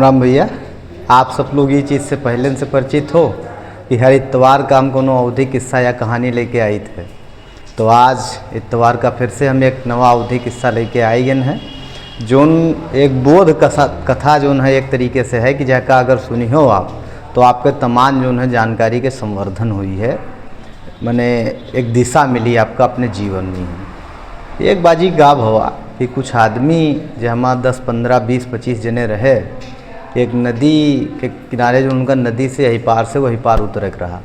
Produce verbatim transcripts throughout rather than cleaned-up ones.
राम भैया, आप सब लोग ये चीज़ से पहले से परिचित हो कि हर इतवार का हम कोनो अवधी किस्सा या कहानी लेके आइत है। तो आज इतवार का फिर से हम एक नवा अवधी किस्सा लेके आए गए हैं, जोन एक बोध कसा-, कथा जोन है, एक तरीके से है कि जेका अगर सुनी हो आप, तो आपके तमाम जोन है जानकारी के संवर्धन हुई है, मने एक दिशा मिली आपका अपने जीवन में ही। एक बाजी का भवा कि कुछ आदमी, जे हमार दस, पन्द्रह, बीस, पच्चीस जने रहे, एक नदी के किनारे, जो उनका नदी से यही पार से वही पार उतरे के रहा,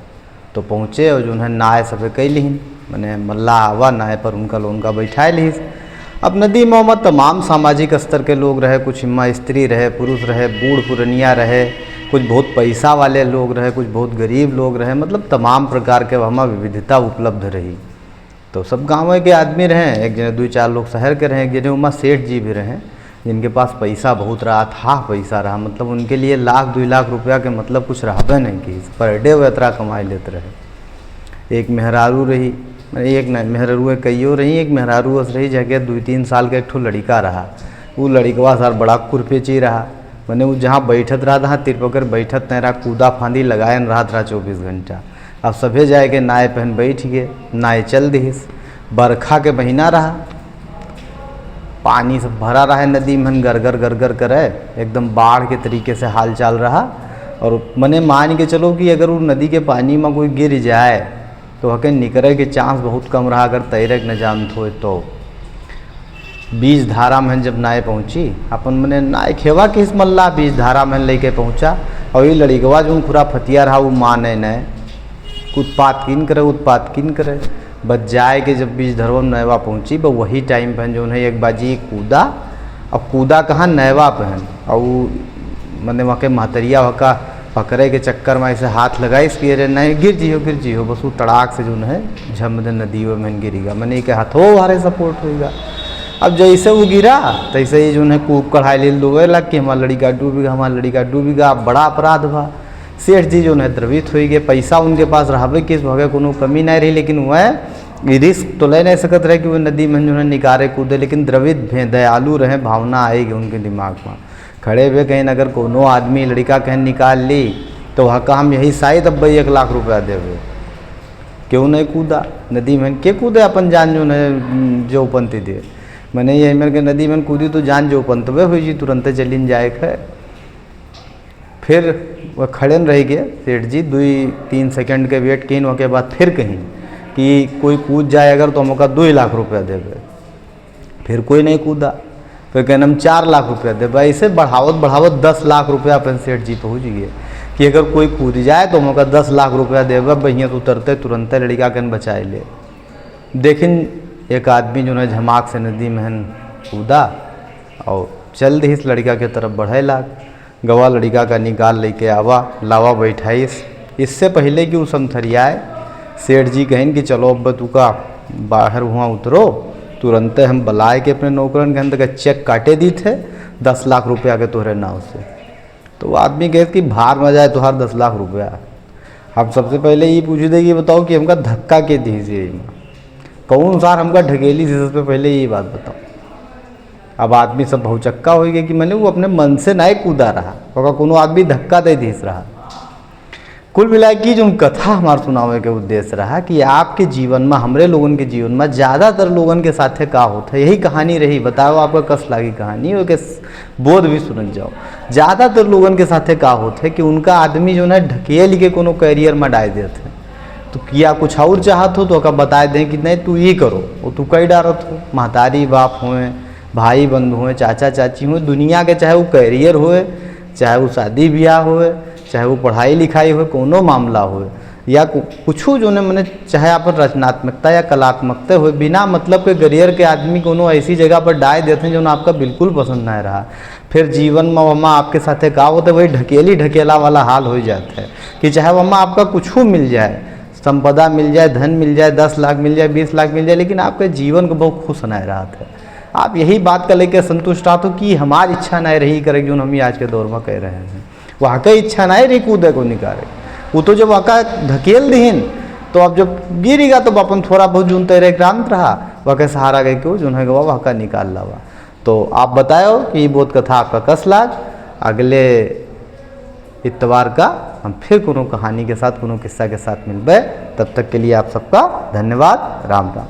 तो पहुँचे और जो उन्हें नाय सभे कई लिहिन, मने मल्लाह आवा नाय पर उनका लो उनका बैठाए लिहिस। अब नदी में ओमा तमाम सामाजिक स्तर के लोग रहे, कुछ इम्मा स्त्री रहे, पुरुष रहे, बूढ़ पुरनिया रहे, कुछ बहुत पैसा वाले लोग रहे, कुछ बहुत गरीब लोग रहे, मतलब तमाम प्रकार के वहाँ विविधता उपलब्ध रही। तो सब गाँव के आदमी रहे, एक जने दुई चार लोग शहर के रहे, एक जने उमा सेठ जी भी रहे, जिनके पास पैसा बहुत रहा, अथाह पैसा रहा, मतलब उनके लिए लाख दुई लाख रुपया के मतलब कुछ रहबे नहीं कि per day वो इतना कमाई लेते रहे। एक मेहरारू रही, माने एक नहीं, मेहरारू कईयो रही, एक मेहरारू अस रही, जेके दुई तीन साल के एक ठो लड़िका रहा। उ लड़िकवा सार बड़ा कुरपेची रहा, मने उ जहाँ बैठत रहा, तहाँ तिरपकर बैठत नहीं रहा, कूदा फांदी लगाए न रहत रहा चौबीस घंटा। अब सभे जाए के नाय पहन बैठ गए, नाय चल दिहिस। बरखा के महीना रहा, पानी सब भरा रहे नदी में, गरगर गरगर करे, एकदम बाढ़ के तरीके से हाल चाल रहा। और मने मान के चलो कि अगर उ नदी के पानी में कोई गिर जाए, तो हके निकरे के chance बहुत कम रहा, अगर तैरे के न जानत होए तो। बीज धारा में जब नाय पहुँची, अपन मने नाय खेवा के इस मल्ला बीज धारा में लेके पहुँचा, और ये लड़िकवा जो खुराफतिया रहा, वो माने न, उत्पात किन करे, उत्पात किन करे। बस जाए के जब बीज धरवा में नयवा पहुँची, बस वही time पे जो है एक बाजी कूदा, अब कूदा कहाँ, नयवा पहन, और उ मने वहाँ के महतरिया वहाँ का पकड़े के चक्कर में ऐसे हाथ लगाइस कि अरे नहीं, गिर जिहो, गिर जिहो, बस वो तड़ाक से जो है झम दे नदियों में गिरिगा, मने के हाथों हारे support होइगा। अब जैसे वो गिरा, तैसे ही जो है कूप कढ़ाई ले लोगे लग कि हमार लड़िका डूबिगा, हमार लड़िका डूबिगा, अब बड़ा अपराध बा। सेठ जी जो है द्रवित होइगे, पैसा उनके पास रहबे किस भगे कोनो कमी नहीं रही, लेकिन वह risk तो ले नहीं सकत रहे कि वो नदी में जो है निकारे कूदे, लेकिन द्रवित भे दयालु रहे, भावना आएगी उनके दिमाग में। खड़े हुए कहीं अगर कोनो आदमी लड़िका कहीं निकाल ली, तो वहाँ का हम यही शायद अब भाई एक लाख रुपया देवे। क्यों नहीं कूदा नदी में, के कूदे अपन जान जो है, जो पंती दे। मने ये मेरे के नदी में कूदी तो जान जो पंतवे हुई जी, तुरंते चलिन जाए के। फिर वह खड़े न रह गए सेठ जी, दुई तीन second के wait किन, ओके बाद फिर कहीं कि कोई कूद जाए अगर तो हम ओका दुई लाख रुपया देवे। फिर कोई नहीं कूदा। फिर कहन हम चार लाख रुपया देबे। ऐसे बढ़ावत बढ़ावत दस लाख रुपया अपन सेठ जी पहुँच गए कि अगर कोई कूद जाए तो हम ओका दस लाख रुपया देबे, बहिया से उतरते तुरंते लड़िका कन बचाए ले। देखिन एक आदमी जो है झमाक से नदी में हन कूदा और चल दिहिस लड़िका के तरफ बढ़े लाग। गवा लड़िका का निकाल लेके आवा, लावा बैठाइस। इससे पहले कि उ समथरियाए, सेठ जी कहिन कि चलो अब तू का बाहर हुआ उतरो, तुरंते हम बलाए के अपने नौकरन के अंदर का cheque काटे दीत है दस लाख रुपया के तोहरे नाव से। तो वो आदमी कहे कि भार में जाए तोहार दस लाख रुपया। हम सबसे पहले ये पूछ दे कि बताओ कि हमका धक्का के दी से, कौन सार हमका ढकेली से, सबसे पहले ये बात बताओ। अब आदमी सब भौचक्का हो गया कि मने वो अपने मन से नाय कूदा रहा, ओका कोनो आदमी धक्का दे दिस रहा। कुल मिला के जो कथा हमार सुनावे के उद्देश्य रहा कि आपके जीवन में, हमरे लोगन के जीवन में ज़्यादातर लोगन के साथे का होत है, यही कहानी रही। बताओ आपका कस लागी कहानी, ओके स-, बोध भी सुनल जाओ। ज़्यादातर लोगन के साथे का होत है कि उनका आदमी जो है ढकेल के कोनो career में डाल देत है, तो किया कुछ और चाहत हो तो ओका बताए दें कि नहीं तू ये करो, वो तू कई डारत हो, महतारी बाप होए, भाई बंधु होए, चाचा चाची होए, दुनिया के चाहे वो career होए, चाहे वो शादी ब्याह होए, चाहे वो पढ़ाई लिखाई होए, कोनो मामला होए, या कु-, कुछू जो ने मने चाहे अपन रचनात्मकता या कलात्मकता होए, बिना मतलब के career के आदमी कोनो ऐसी जगह पर डाल देते हैं जो आपका बिल्कुल पसंद ना रहा। फिर जीवन में वमा आपके साथे का होता है, वही ढकेली ढकेला वाला हाल हो जाता है कि चाहे वमा आपका कुछू मिल जाए, संपदा मिल जाए, धन मिल जाए, दस लाख मिल जाए, बीस लाख मिल जाए, लेकिन आपके जीवन को बहुत खुश ना रहत है। आप यही बात का लेके संतुष्ट रहत हो कि हमार इच्छा नहीं रही करे, जो हम ही आज के दौर में कह रहे हैं। वहाँ का इच्छा नहीं रही कूदे को निकाले, वो तो जब वहाँ का ढकेल दीन, तो अब जब गिरिगा तो अपन थोड़ा बहुत जून तैरे क्रांत रहा, वहाँ के सहारा गए क्यों जो है गवा वहाँ का निकाल लावा। तो आप बताओ कि ये बोध कथा आपका कस लाग। अगले इतवार का हम फिर कोनो कहानी के साथ, कोनो किस्सा के साथ मिलबे। तब तक के लिए आप सबका धन्यवाद। राम राम।